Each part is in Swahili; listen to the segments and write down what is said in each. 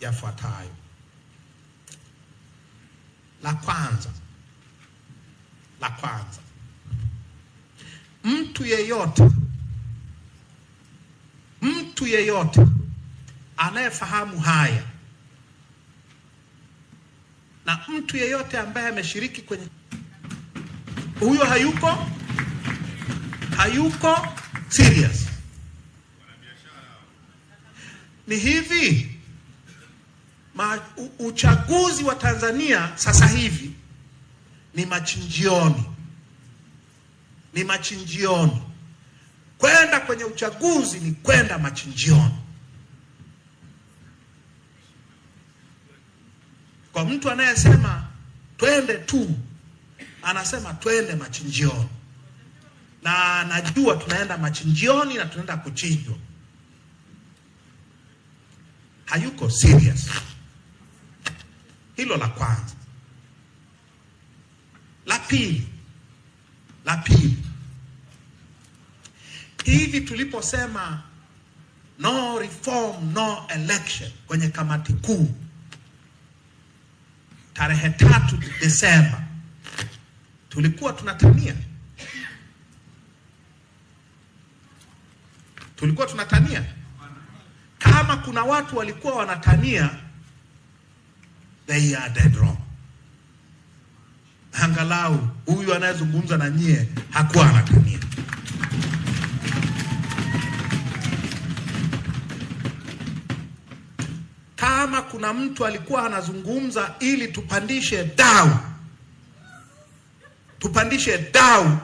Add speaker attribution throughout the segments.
Speaker 1: yafuatayo. La kwanza, mtu yeyote anayefahamu haya na mtu yeyote ambaye ameshiriki kwenye huyo hayuko serious. Ni hivi, uchaguzi wa Tanzania sasa hivi ni machinjioni. Ni machinjioni. Kwenda kwenye uchaguzi ni kwenda machinjioni. Kwa mtu anayesema twende tu, anasema twende machinjioni. Na najua tunaenda machinjioni na tunaenda kuchinjwa. Hayuko serious. Hilo la kwanza. La pili, hivi tuliposema no reform no election kwenye kamati kuu tarehe 3 Desemba, tulikuwa tunatania. Tulikuwa tunatania. Kama kuna watu walikuwa wanatania, they are dead wrong. Angalau huyu anayezungumza na nyie hakuwa anatania. Kama kuna mtu alikuwa anazungumza ili tupandishe dau,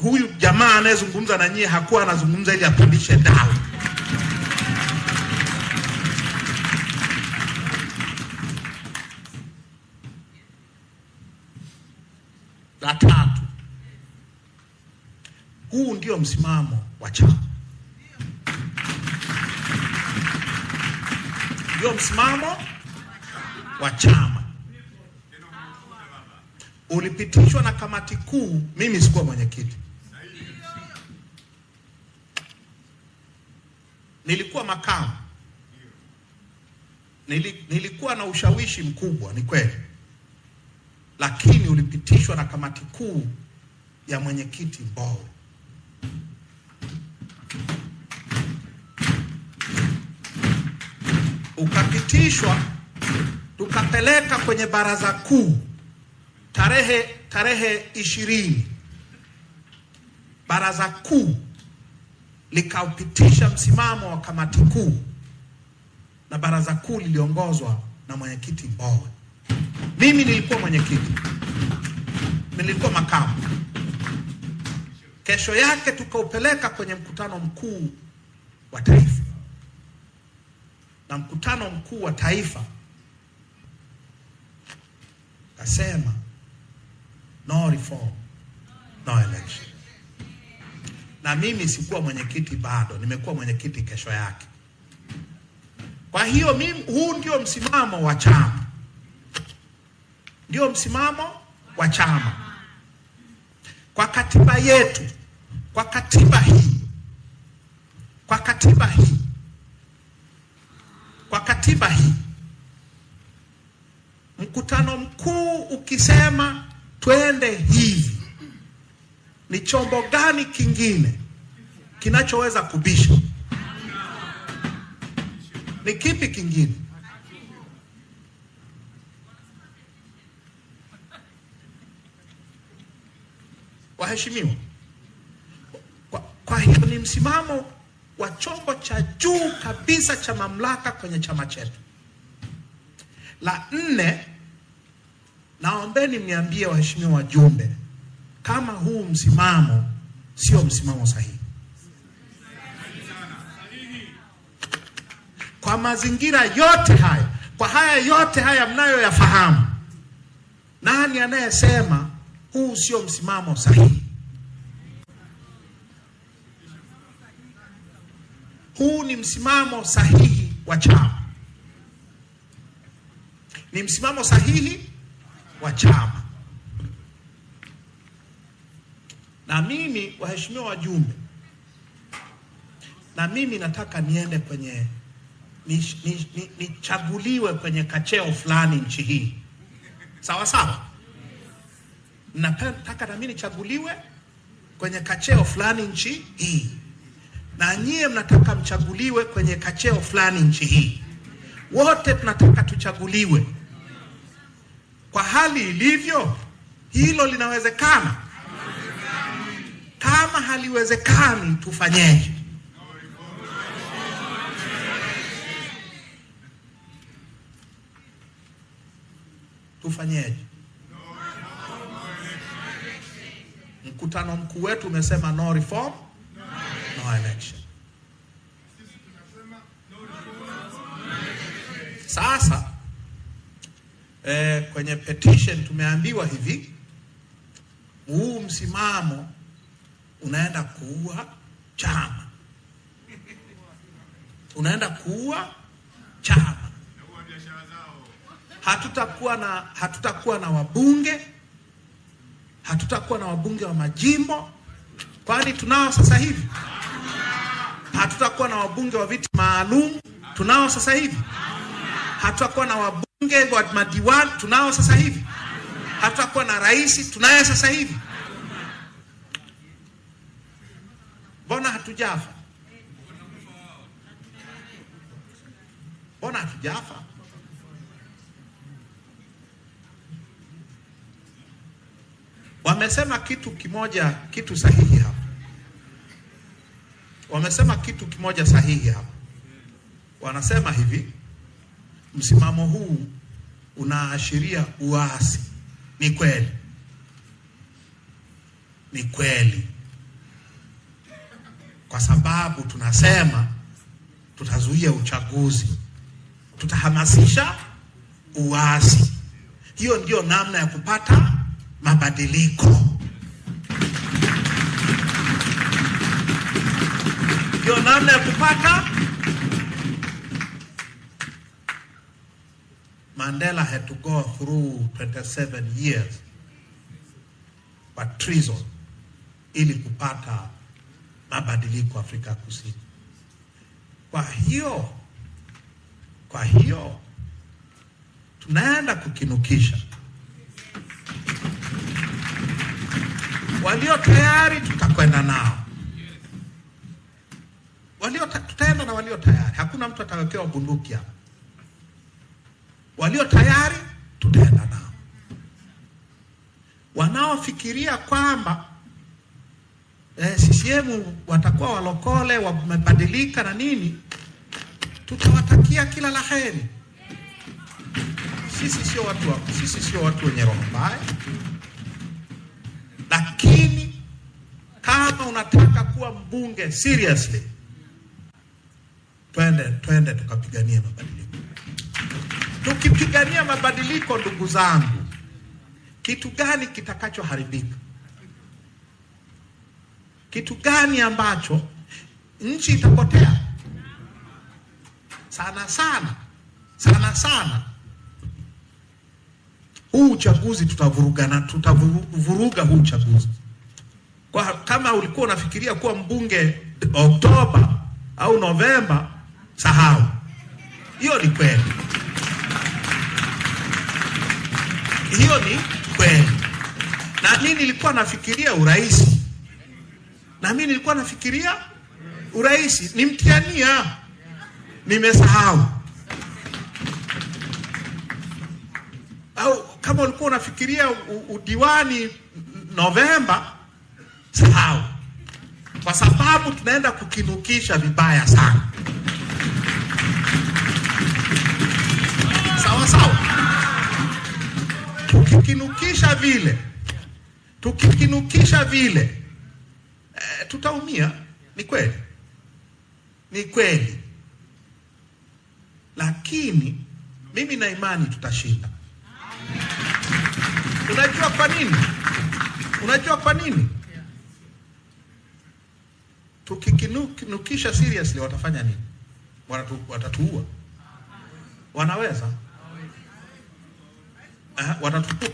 Speaker 1: huyu jamaa anayezungumza na nyie hakuwa anazungumza ili apandishe dau. La tatu, huu ndio msimamo wa chama. Ndio msimamo wa chama. Ulipitishwa na kamati kuu, mimi sikuwa mwenyekiti. Nilikuwa makamu. Nilikuwa na ushawishi mkubwa, ni kweli. Lakini ulipitishwa na kamati kuu ya mwenyekiti Mbowe. Ukapitishwa, tukapeleka kwenye baraza kuu tarehe 20. Baraza kuu likaupitisha msimamo wa kamati kuu, na baraza kuu liliongozwa na mwenyekiti Mbowe. Mimi nilikuwa mwenyekiti, nilikuwa makamu. Kesho yake tukaupeleka kwenye mkutano mkuu wa taifa. Na mkutano mkuu wa taifa kasema no reform, no election. Na mimi sikuwa mwenyekiti bado, nimekuwa mwenyekiti kesho yake. Kwa hiyo mimi, huu ndio msimamo wa chama. Ndio msimamo wa chama. Kwa katiba yetu, kwa katiba hii, kwa katiba hii, kwa katiba hii, mkutano mkuu ukisema twende hivi, ni chombo gani kingine kinachoweza kubisha? Ni kipi kingine? Waheshimiwa, kwa hiyo ni msimamo wa chombo cha juu kabisa cha mamlaka kwenye chama chetu. La nne, naombeni mniambie waheshimiwa wajumbe, kama huu msimamo sio msimamo sahihi. Kwa mazingira yote haya, kwa haya yote haya mnayoyafahamu, nani anayesema huu sio msimamo sahihi? Huu ni msimamo sahihi wa chama. Ni msimamo sahihi wa chama. Na mimi, waheshimiwa wajumbe, na mimi nataka niende kwenye nichaguliwe kwenye kacheo fulani nchi hii. Sawa sawa? Nataka na mimi nichaguliwe kwenye kacheo fulani nchi hii. Na nyie mnataka mchaguliwe kwenye kacheo fulani nchi hii. Wote tunataka tuchaguliwe. Kwa hali ilivyo, hilo linawezekana? Kama haliwezekani, tufanyeje? Tufanyeje? Mkutano mkuu wetu umesema no reform, no election. Sasa kwenye petition tumeambiwa hivi, huu msimamo unaenda kuua chama. Unaenda kuua chama. Hatutakuwa na wabunge, hatutakuwa na wabunge wa majimbo, kwani tunao sasa hivi. Hatutakuwa na wabunge wa viti maalum, tunao sasa hivi. Hatutakuwa na wabunge wa madiwani, tunao sasa hivi. Hatutakuwa na rais, tunaye sasa hivi. Mbona hatujafa? Mbona hatujafa? Wamesema kitu kimoja, kitu sahihi hapa. Wamesema kitu kimoja sahihi hapa. Wanasema hivi, msimamo huu unaashiria uasi. Ni kweli. Ni kweli. Kwa sababu tunasema tutazuia uchaguzi, tutahamasisha uasi. Hiyo ndio namna ya kupata mabadiliko. Ndio namna ya kupata. Mandela had to go through 27 years but treason ili kupata mabadiliko Afrika Kusini. Kwa hiyo tunaenda kukinukisha. Walio tayari tutakwenda nao. Tutaenda na walio tayari. Hakuna mtu atawekewa bunduki hapa. Walio tayari tutaenda nao. Wanaofikiria kwamba CCM watakuwa walokole, wamebadilika na nini, tutawatakia kila la heri. Sisi sio watu wenye roho mbaya. Lakini kama unataka kuwa mbunge seriously, twende tukapiganie mabadiliko. Tukipigania mabadiliko, ndugu zangu, kitu gani kitakachoharibika? Kitu gani ambacho nchi itapotea? Sana sana, sana sana. Huu uchaguzi tutavuruga huu uchaguzi. Kwa kama ulikuwa unafikiria kuwa mbunge Oktoba au Novemba, sahau. Hiyo ni kweli. Hiyo ni kweli. Na mimi nilikuwa nafikiria urais. Na mimi nilikuwa nafikiria urais, nimtiania. Nimesahau. Au kama ulikuwa unafikiria udiwani Novemba, sahau. Kwa sababu tunaenda kukinukisha vibaya sana. Sawa sawa. Tukikinukisha vile, tutaumia. Ni kweli. Ni kweli. Lakini mimi na imani tutashinda. Unajua kwa nini? Unajua kwa nini? Tukikinukisha seriously watafanya nini? Watatuua. Wanaweza? Watatuua.